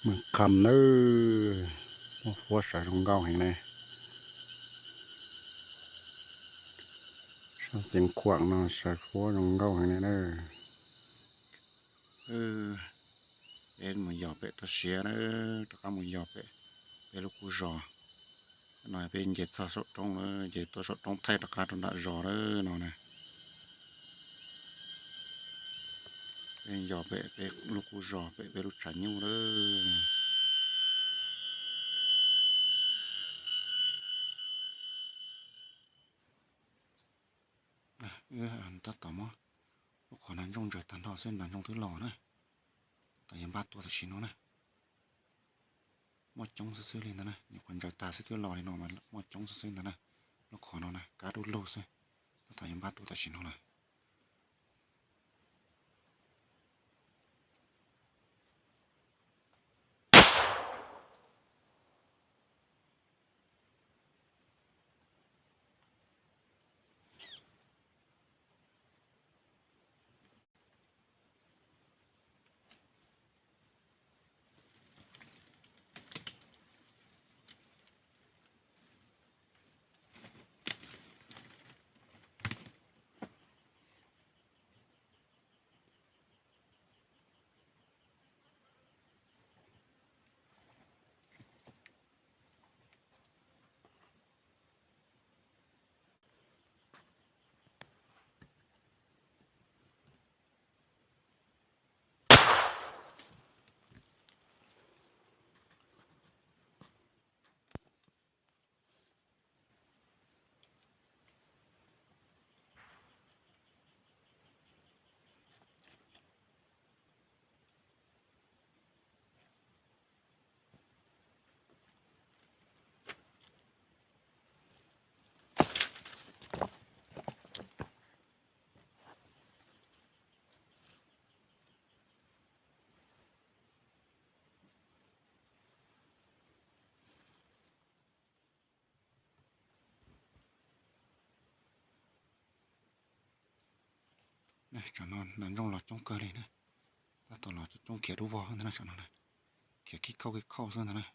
Mas qham nawb, muab fuab sawv zoo nkauj heev ne. Sab xeev khuam no sawv fuab zoo nkauj heev ne na. Peb mus yos pem toj siab na, rov qab mus yos pem peb lub qub zos no, peb nce txog saum roob na, nce tuaj saum roob thaij rov qab rau nram zos na no na. Peb yos pem peb lub qub zos pem peb lub tshav nyuj lawm. Tab tom muab lub qhov nas ntsooj ntsaws tag nrho xwb, nas ntsooj twb los na. Tab tom yuav npaj tua tam sim no na. Muaj coob xwb xwb li ntawd na, nyuam qhuav ntsaws tag xwb twb los li no mas muaj coob xwb xwb ntawd na. Lub qhov no na kab dub lug xwb, tab tom yuav npaj tua tam sim no na. Tsam no nas ntsooj los coob kawg li na. Tab tom los coob khiav dub vog ntag na, tsam no na, khiav kib khauj kib khauj xwb ntag na.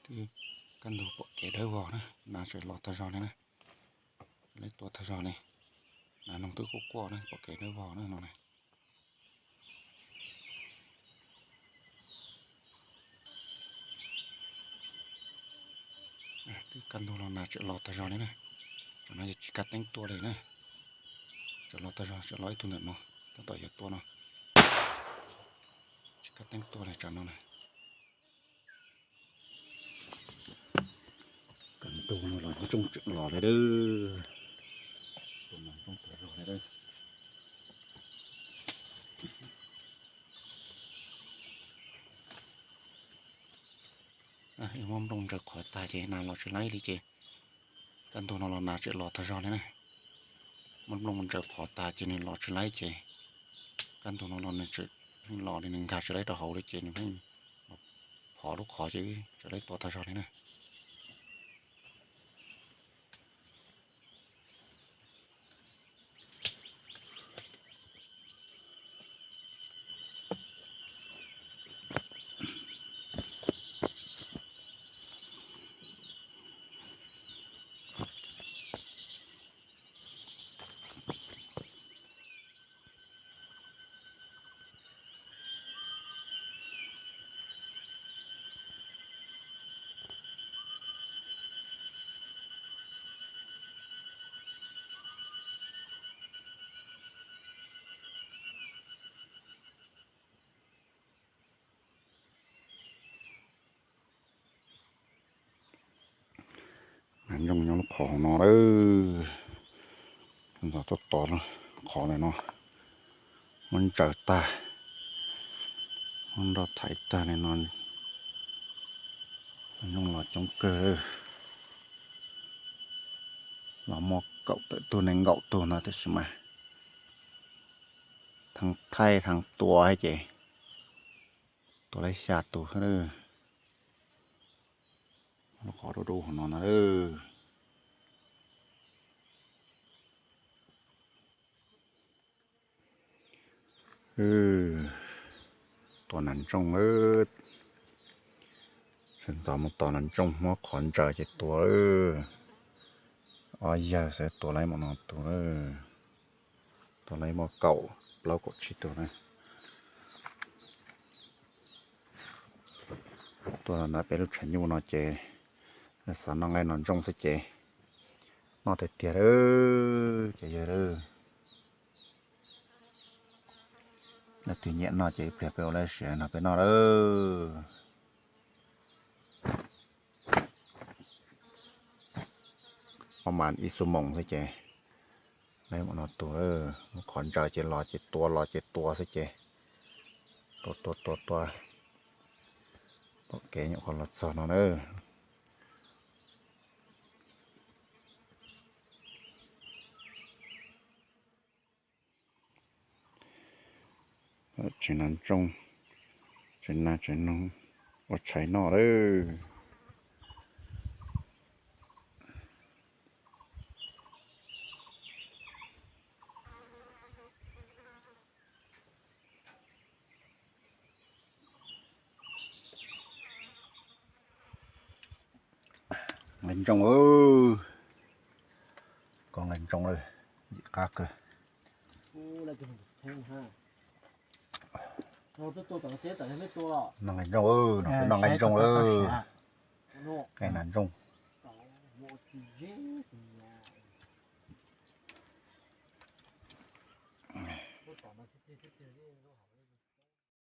Kaj ntug pom kev dawb vog na, nas tseem los tag zog li na. Tseem laib tua tag zog li. Nas noog twb quaj quaj na, pom kev dawb vog na no na. Twb kaj ntug los nas tseem los tag zog li na. Tsam no yog tsis kaj teeb tua li na. Tseem los tag zog, tseem los ib tug ntawm no, tab tom yuav tua no. Tsis kaj teeb tua li tsam no na. Kaj ntug no los ntsooj tseem los li dawb. Tus no ntsooj tseem los li dawb. Muab nplooj ntsaws qhov tag ces nas los tsis laib li ces kaj ntug no los nas tseem los tag zog li na. Muab nplooj ntsaws qhov tag ces nws los tsis laib ces kaj ntug no los nws tseem pheej los li, nws nkag tsis laib rau hauv li ces nws pheej phov lub qhov ces tseem laib tua tag zog li na. Nas ntsooj nyob lub qhov hauv no lawm. Ntxov tuaj tos qhov ntawm no, muab ntsaws tag, muab nroj thaiv tag li no. Nas ntsooj los coob kawg, los muaj kaum tawm tug nees nkaum tug no tiam sis mas theej thaij theej tua ces tua laib xya tus xwb. Lub qhov dub dub hauv no na. Tua nas ntsooj, sawv ntxov mus tos nas ntsooj muab qhov ntsaws ces tua. Ob yawg xwb tua laib mus no tus, tua laib muaj kaum plaub kaum tsib tus na. Tuaj nram peb lub tshav nyuj no ces xav noj nqaij noj ntsooj xwb ces noj tiag tiag lawm ces yog lawm. Leej twg nyiam noj ces ib pliag peb ua lawv siav no peb noj lawm. Ob mas ib xuab moos xwb ces laib mus no tus, muab qhov ntsaws ces los ces tua los ces tua xwb ces tua tua tua tua. Pom kev nyuam qhuav los txog no na. Tsev nas ntsooj, tsev nas tsev noog ua tshais noj lawm. Nqaij ntsooj, koj nqaij ntsooj lawm, ntxim qab kawg. Noj nqaij ntsooj, noj nqaij ntsooj lawm. Nqaij nas ntsooj.